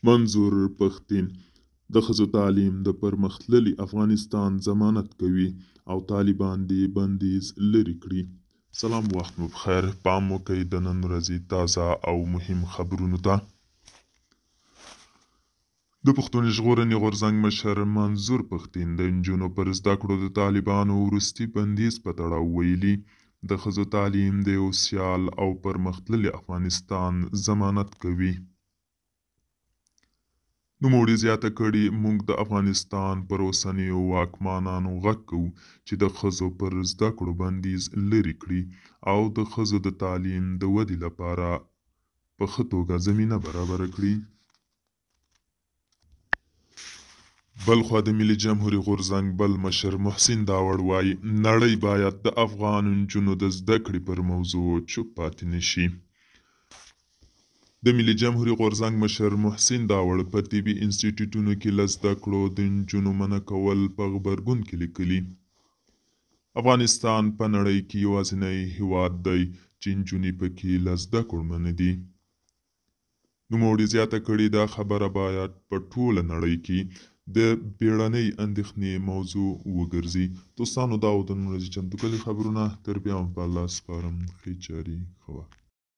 منظور پښتین، د ښځو تعلیم د پرمختللي افغانستان ضمانت کوي او طالبان دې بندیز لرې کړي. سلام وخت مو پخیر، پام وکړئ د نن ورځې تازه او مهم خبرونو ته. د پښتون ژغورنې غورځنګ مشر منظور پښتین د نجونو پر زده کړو د طالبانو وروستي بندیز په تړاو ویلي، د ښځو تعلیم د یو سیال او پرمختللي افغانستان ضمانت کوي. نوموړي زیاته کړې، موږ د افغانستان پر اوسنیو واکمنانو غږ کوو چې د ښځو پر زده کړو بندیز لرې کړي او د ښځو د تعلیم د ودې لپاره په ښه توګه زمینه برابره کړي. بلخوا د ملي جمهوري غورځنګ بل مشر محسن داوړ وايي، نړۍ باید د افغان نجونو د زده کړې پر موضوع چوپ پاتې نه شي. د ملي جمهوري غورځنګ مشر محسن داوړ په طبي انسټیټیوټونو کې له زده کړو د نجونو منع کول په غبرګون کې لیکلي، افغانستان په نړۍ کې یوازینی هیواد دی چې نجونې پکې له زده کړو منع دي. نوموړي زیاته کړې، دا خبره باید په ټوله نړۍ کې د بیړنۍ اندېښنې موضوع وګرځي. دوستانو دا و د نن ورځې چمتو کړي خبرونه. تر بیا مو په الله سپارم. ښې چارې، ښه وخت.